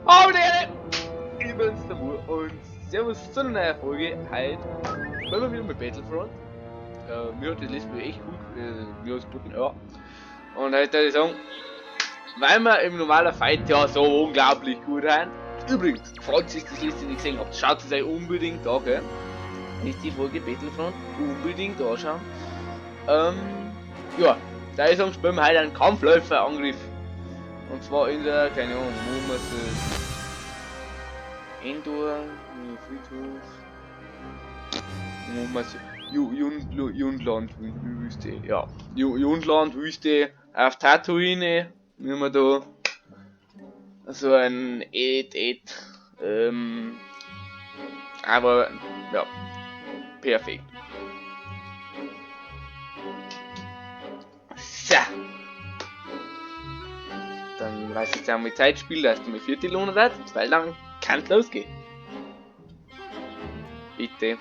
Hallo ich bin's, der Mur, und servus zu einer neuen Folge. Heute spielen wir wieder mit Battlefront. Mir hat das letzte Mal echt gut, mir hat's geboten, ja. Und heute würde ich sagen, weil wir im normalen Fight ja so unglaublich gut sind. Übrigens, falls ihr das letzte nicht gesehen habt, schaut es euch unbedingt an, gell? Ist die Folge Battlefront unbedingt anschauen. Ja, da ist sagen, spielen wir heute einen Kampfläuferangriff. Und zwar in der, keine Ahnung, wo man es. Endor, Friedhof. Wo man Jundland Wüste, ja. Jundland Wüste auf Tatooine, wie wir da so ein Ed, aber ja, perfekt. So. Dann weiß ich jetzt auch mit Zeitspiel, dass du mir vierte Lohn hat, weil dann kann es losgehen. Bitte.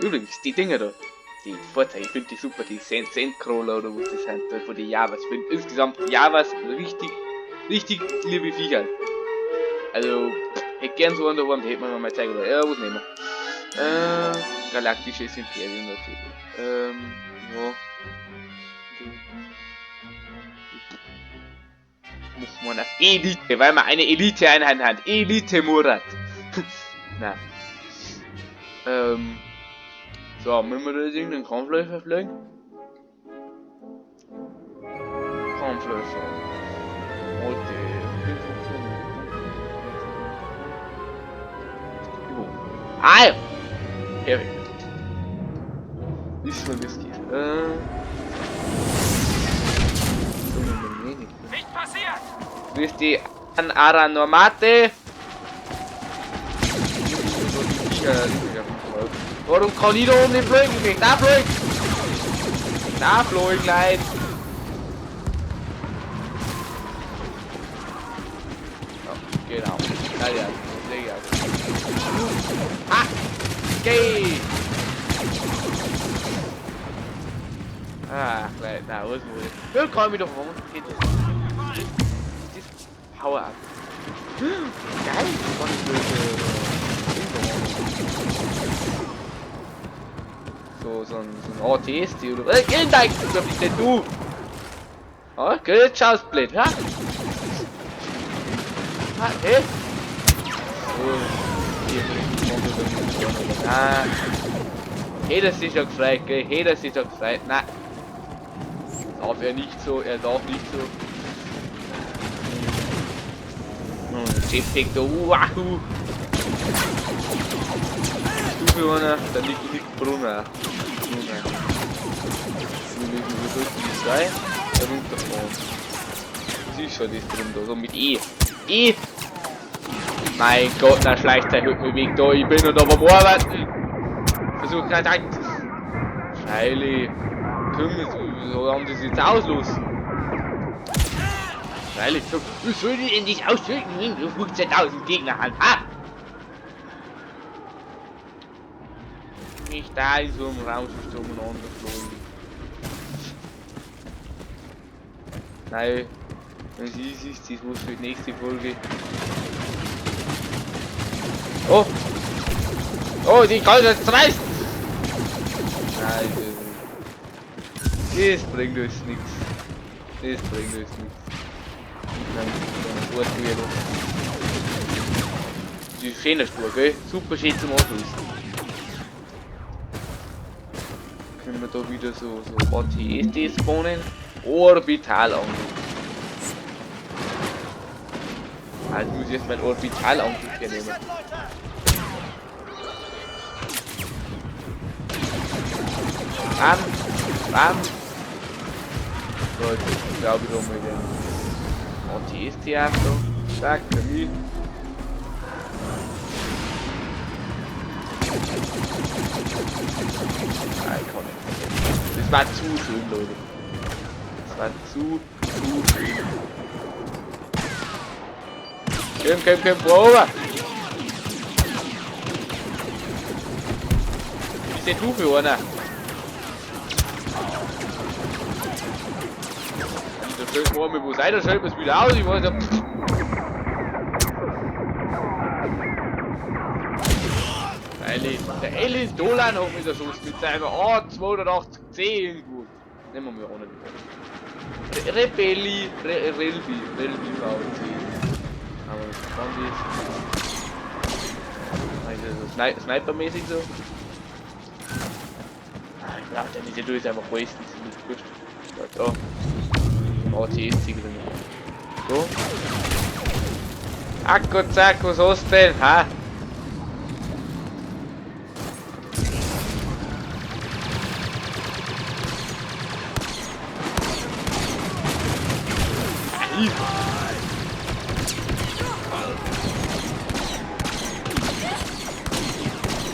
Übrigens, die Dinger da, die Fahrzeuge, ich finde die super, die Sandcrawler oder was das sind, da von den Javas. Ich finde insgesamt Javas richtig, richtig liebe Viecher. Also, hätte gern so einen daheim, die hätte man mir mal zeigen wollen. Ja, was nehmen wir? Galaktisches Imperium natürlich. Ja. Muss man auf Elite, weil man eine Elite-Einheit hat. Elite Murat. Nein. So, müssen wir da jetzt irgendeinen Kampfläufer fliegen? Kampfläufer. Okay. Ah ja! Perfekt. Wissen wir, wie es geht. Nicht passiert! Grüß die Aranormate! Warum kann ich da oben nicht fliegen? Ich möchte auch fliegen! Ich möchte auch fliegen, Leute! Ja, genau. Ja, ja, sehr gut. Ah! Geh! Ach, Leute, na, was muss ich? Ja, kann ich mich doch fahren. Geht das? Das Power Up. Geil! Das kann ich so ein ATST oder. Geh da, bist denn du? Ah, geh, jetzt schaust blöd, ha? Ah, hey? So, hier bringt. Ah. Hey, das ist ja gefreut, gell? Hey, das ist ja gefreut. Nein. Darf er nicht so, er darf nicht so. Jetpack da, wahoo! Stufe einer, da liegt nicht Brunner. Brunner. Wir sollten die zwei da runterfahren. Das ist schon das drin da, so mit E. E! Mein Gott, na schleicht er heute mal weg da, ich bin noch da beim Arbeiten! Versuch kein Takt! Freilich! So haben die sich jetzt auslosen. Freilich, so, wie soll ich denn dich ausdrücken, wenn du 15.000 Gegner hast? Ha! Nicht da in so einem Raumschiff umeinander geflogen. Nein, wenn es easy ist, das muss für die nächste Folge. Oh! Oh, die kann jetzt reißen! Nein, das bringt uns nichts. Das bringt uns nichts. Das ist schöner Spur, gell? Super schön zum Anschließen. Können wir da wieder so ATST spawnen? Orbitalangriff. Also muss ich jetzt meinen Orbitalangriff hernehmen. Bam! Bam! So, jetzt glaube ich nochmal den ATST-Auto. Zack, für mich. Nein, ich kann nicht. Das war zu schön, Leute. Das war zu schön. Komm, komm, komm, over! Ist der du für einer? Da stellt man mir, wo seid ihr? Stellt man es wieder aus? Ich weiß ja. Freilich, der Ellis Dolan hat mich erschossen mit seinem A280C irgendwo. Nehmen wir auch nicht wieder. Rebelli, Relbi, Relbi VC. Aber das ist so Sniper-mäßig so. Ah, ich brauche den nicht, du ist einfach alles, das ist nicht wurscht. Ja, da. ATS drin. So. Akku, zack, was hast du denn? Ha?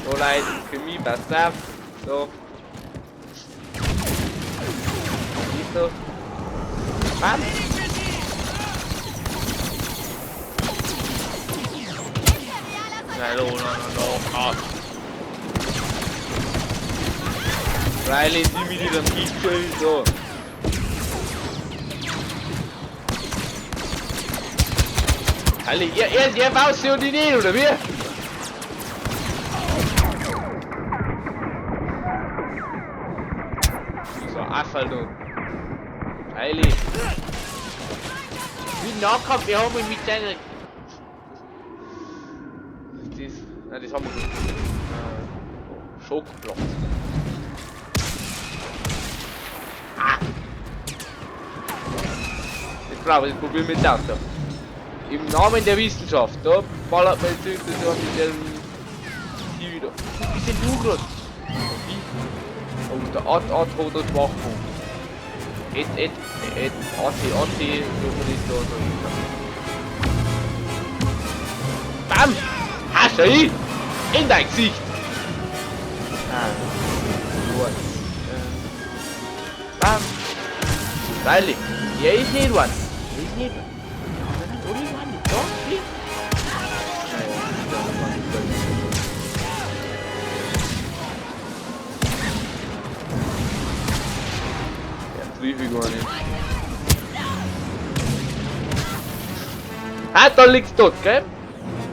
So Leute, für mich passt auf. So. Siehst du? Bam! Nein, no, no, no, no. Freilich, die mit ihrem Gipfel, so. Alle, ihr baut sie und die nicht, oder wie? So, Affel, du. Freilich. Wie Nahkampf, wir haben ihn mit seiner... Das, nein, das haben wir schon. Schockplatz. Ah! Das brauche ich, das probieren wir jetzt auch da. Im Namen der Wissenschaft, da ballert man jetzt irgendwie so mit dem Ziel wieder. Wie sind du gerade? Oh, der AT AT hat der Schwachpunkt. Et, et, et, AT, AT, so man ist da, so. Bam! Hast du ihn? In dein Gesicht! Ah, gut. Bam! Freilich! Er ist nicht one! Er ist nicht one! Ja, gar nicht. Ah, da liegt's tot, gell?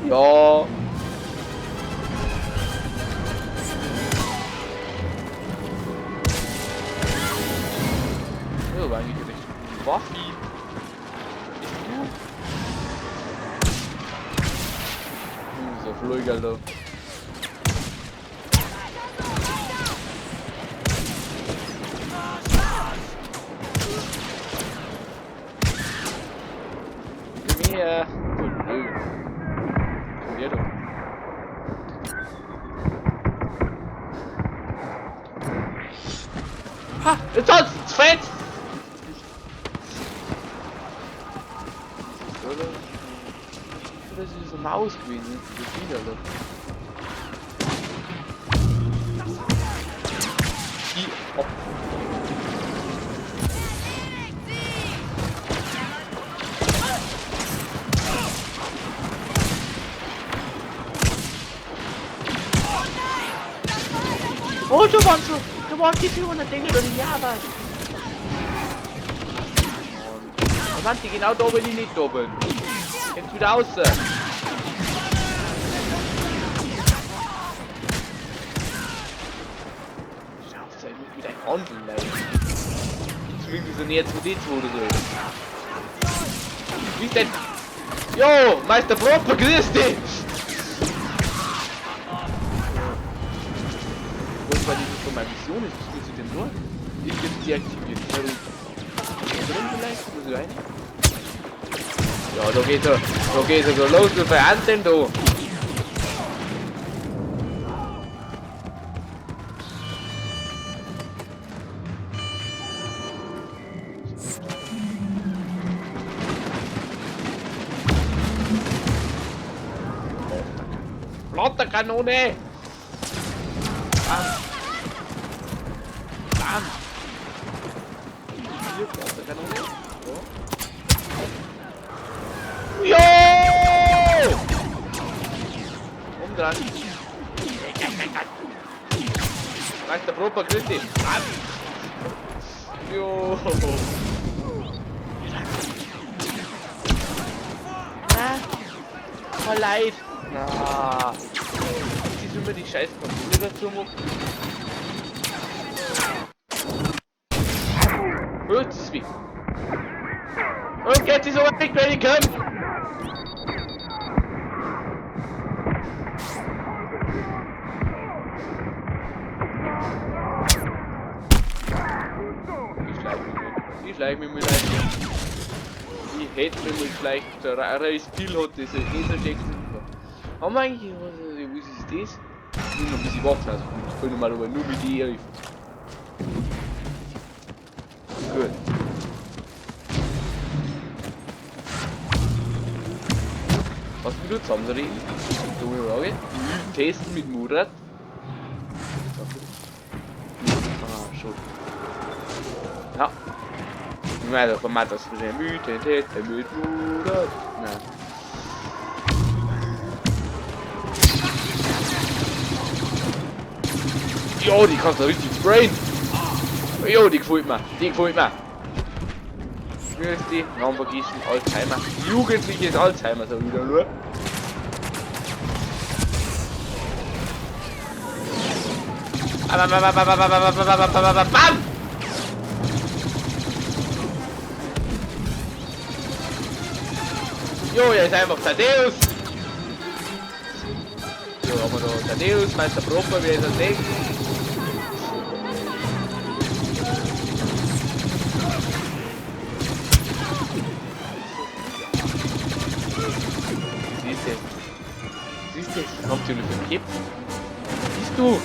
Ja. Ja, war eigentlich recht Waffi. Ist gut. So Flug, Alter. Komm her. Du blöd. Komm her, du. Ha! Jetzt hat's fett! Das ist so eine Maus gewesen, das ist wieder, oder? Die ab. Oh, du warst so, du warst die 400 Dinge oder die Arbeit. Da sind die genau da, wenn ich nicht da bin. Jetzt wieder raus. Mit einem Handeln, Leute. Zumindest so näher 2D2 oder so. Wie ist denn? Jo, Meister Proper, grüß dich! Was war die von meiner Mission ist? Was muss ich denn dort? Ich jetzt deaktiviert. Drin vielleicht? Muss ich rein? Ja, da geht er so los, du verhandeln da. Plotterkanone! Bam! Bam! Hier, Plotterkanone. So. Jo! Umdran. Meister Proper, grüß dich. Bam! Jo! Na? Voll leid. Na. Das ist für immer die scheiß Konsole dazu machen? Hört es weg. Und jetzt ist aber nicht, wenn ich kann. Ich schleich mich mit ein. Ich hätte mich mit vielleicht der Reis Spiel hat diese Laserjacks. Haben wir eigentlich, was ist das? Nur noch ein bisschen Waffen, also ich kann mal aber nur mit die 11. Gut. Was wir zusammenreden? Dumme Frage. Testen mit Murat. Ah, schon. Ja. Nein, da kommt das mit Testen mit Murat. Nein. Jo, die kannst du richtig sprayen. Jo, die gefällt mir. Die gefällt mir. Grüß die, Namen vergessen, Alzheimer. Jugendliches Alzheimer, so wieder nur. Bam, bam, bam, bam, bam, bam, bam, bam, bam, bam! Jo, er ist einfach Thaddeus! Jo, haben wir da Thaddeus, Meister Proper, wie ist das Ding? Siehst du? Siehst du? Kommt hier nur für den Kipp? Siehst du?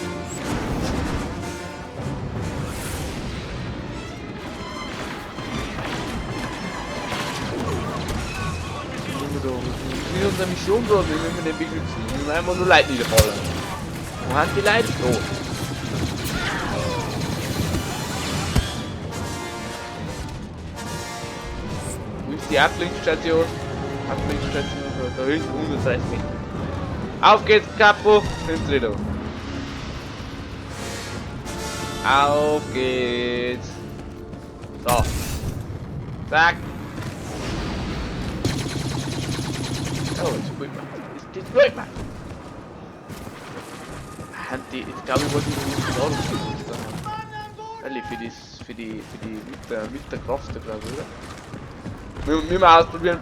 Das ist unsere Mission, Bro. Wir müssen den beschützen. Wir müssen einfach nur Leute niederballern. Wo haben die Leute? Oh. Wo ist die Ablinkstation? Ablinkstation, da hinten 130 Meter. Auf geht's, Capo! Hinten. Auf geht's! So. Zack! Oh, das gut machen. Das gut machen. Ich glaube, ich wollte die Ladung haben. Für die mit der Kraft, glaube ich, oder? Müssen wir ausprobieren.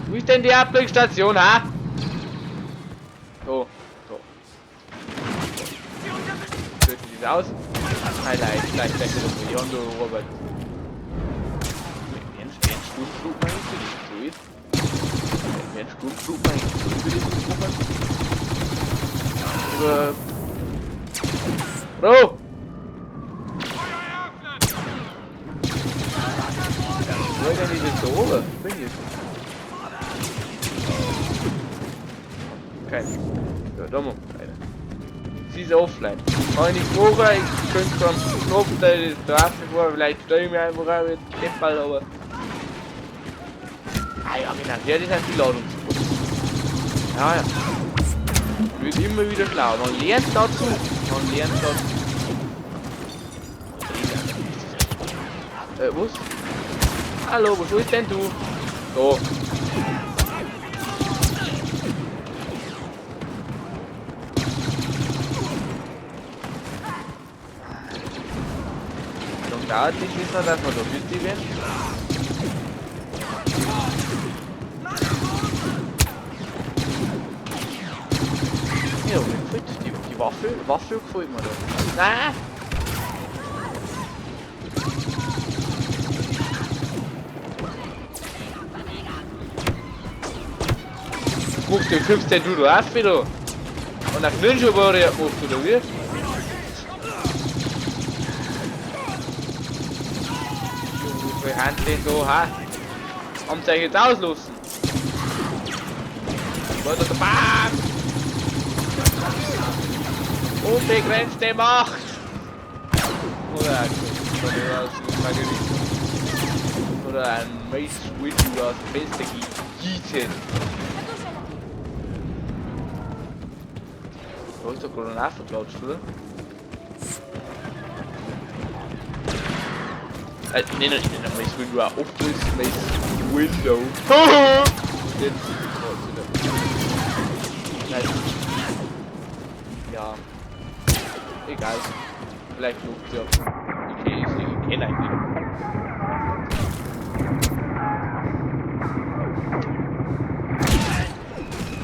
Wo ist denn die Ablenksstation, ha? So, so. Töten die aus. Nein, nein, gleich gleich wieder so. Ja, du Robert. Ein Sturmflug meinst du? So ist. Ein Sturmflug meinst du? Oder. Bro! Ja, wo ist denn diese Tore? Bin ich. Kein. Ja, da mal. Sie ist offline. Kann ich nicht machen, ich könnte am Knopf da draußen vor, vielleicht stelle ich mir einfach auch mit Deppal, aber. Ah ja, genau, ja, das sind die Ladungspunkte. Ja, ja. Wird immer wieder schlau. Man lernt dazu. Man lernt dazu. Was? Hallo, wo bist denn du? So. Dauert nicht wissen, dass wir da fertig werden. Ja, mir gefällt die Waffe gefällt mir da. Nein! Guck, du kommst denn du da auf wieder? Und nach Ninja Warrior machst du da wie? Wie Hand denn da, ha? Haben sie euch jetzt auslassen? Warte, bam! Unbegrenzte Macht! Oder oder ein Mace Switch aus dem Fenster gießen. Da ist doch gerade ein Affe geklatscht, oder? Nein, nein, nein, mein Window auch Office, mein Window. Jetzt nein. Ja. Egal. Vielleicht lohnt ja. Okay, ich kenne eigentlich.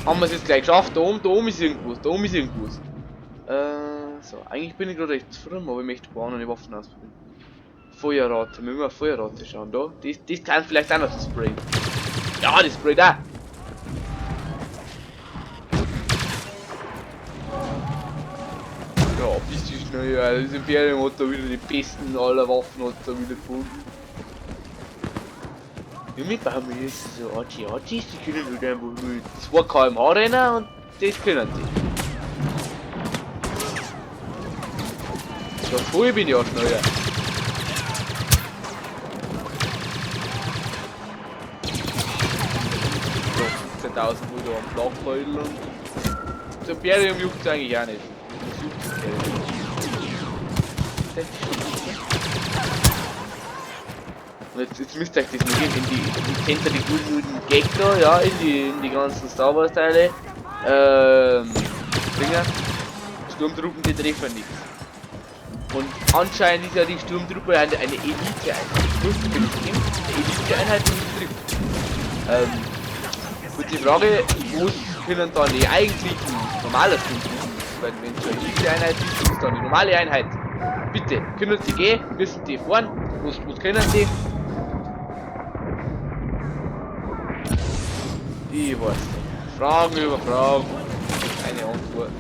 Haben wir es jetzt gleich geschafft? Da oben ist irgendwas. Da oben ist irgendwas. So, eigentlich bin ich gerade recht zufrieden, aber ich möchte bauen und die Waffen ausprobieren. Feuerrate, müssen wir auf Feuerrate schauen, da? Das kann vielleicht auch noch sprayen. Ja, das sprayt auch! Ja, bist du schnell, ja, das Imperium hat da wieder die besten aller Waffen hat da wieder gefunden. Ja, wir bauen wir jetzt so AT-ATs, die können halt einfach mit 2 km/h rennen und das können die. So, voll bin ich auch schneller. So, 15.000 wieder am Flachbeutel und das Imperium juckt eigentlich auch nicht. Das juckt das Imperium. Und jetzt müsst ihr euch das mal geben, in die kennt ihr die guten Gag da, ja, in die ganzen Star Wars Teile. Dinger. Sturmtruppen, die treffen nichts. Und anscheinend ist ja die Sturmtruppe eine Elite-Einheit. Eine Elite-Einheit, die nicht trifft. Gut, die Frage, wo können dann die eigentlichen normalen Sturmtruppen, weil wenn es eine Elite-Einheit ist, ist dann die normale Einheit. Bitte, können sie gehen? Müssen die fahren? Was können die? Ich weiß nicht. Fragen über Fragen. Keine Antwort.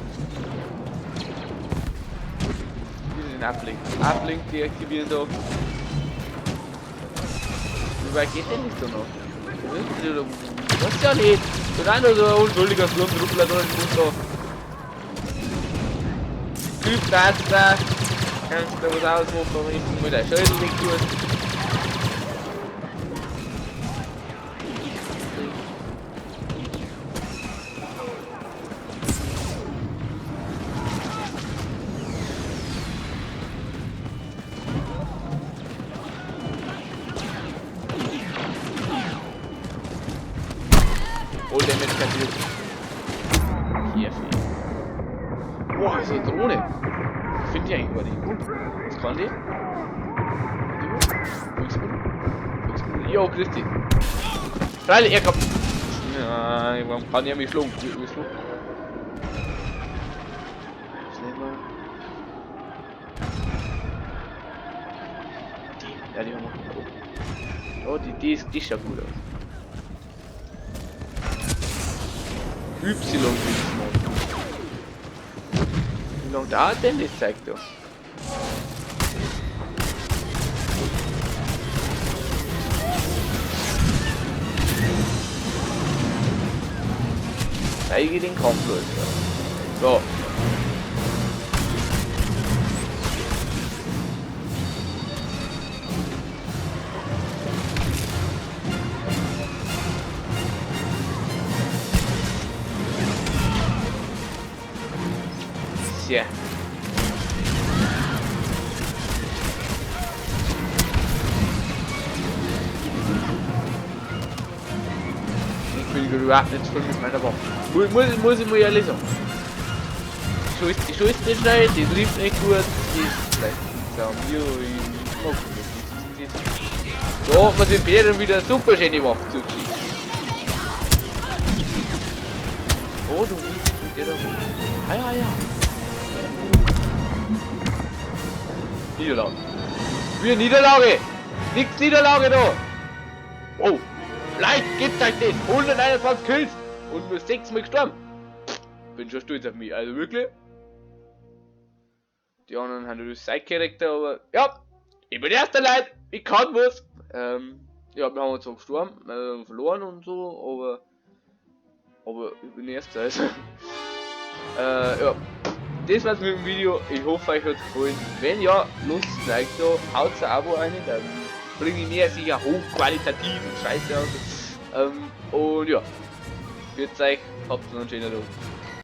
Wieder den Uplink. Uplink deaktivieren da. Wie weit geht denn das da noch? Weiß ja nicht. Da ist nur so ein unschuldiger Sturmtruppler da im da. Typ das da. Kannst du da was ausmachen, wenn ich mal dein Schädel weg tue. Oh, Damage kassiert. Hier fehlt. Boah, ist eine Drohne. Finde ich eigentlich gar nicht gut. Was kann die? Volksmittel? Jo, grüß dich. Freilich, er kommt. Nein, warum kann er mich schlagen? Die, ja, die haben wir. Oh, die schaut gut aus. Y. Wie lange dauert denn das Zeug da? Zeige den Kampf los. So. Ja. Ich bin überhaupt nicht voll mit meiner Waffe. Muss ich mal ehrlich sagen. Die Schuss nicht schnell, die trifft nicht gut, die ist vielleicht so mir, ich mag nicht. Da hat man dem Imperium wieder eine super schöne Waffe zugeschickt. Oh, du willst mit der da. Ah ja, ja. Niederlage. Wir Niederlage! Nix Niederlage da! Oh! Leicht geht's euch das! 121 Kills! Und nur 6 Mal gestorben! Bin schon stolz auf mich, also wirklich. Die anderen haben natürlich Side-Charakter, aber ja! Ich bin erster Leid! Ich kann was! Ja, wir haben uns zwar gestorben, verloren und so, aber ich bin erster, also. Ja. Das war's mit dem Video, ich hoffe euch hat's gefallen. Wenn ja, lasst ein Like da, haut ein Abo rein, dann bringe ich mehr sicher hochqualitativen Scheiße aus. Und ja, wird's euch, habt noch einen schönen Tag.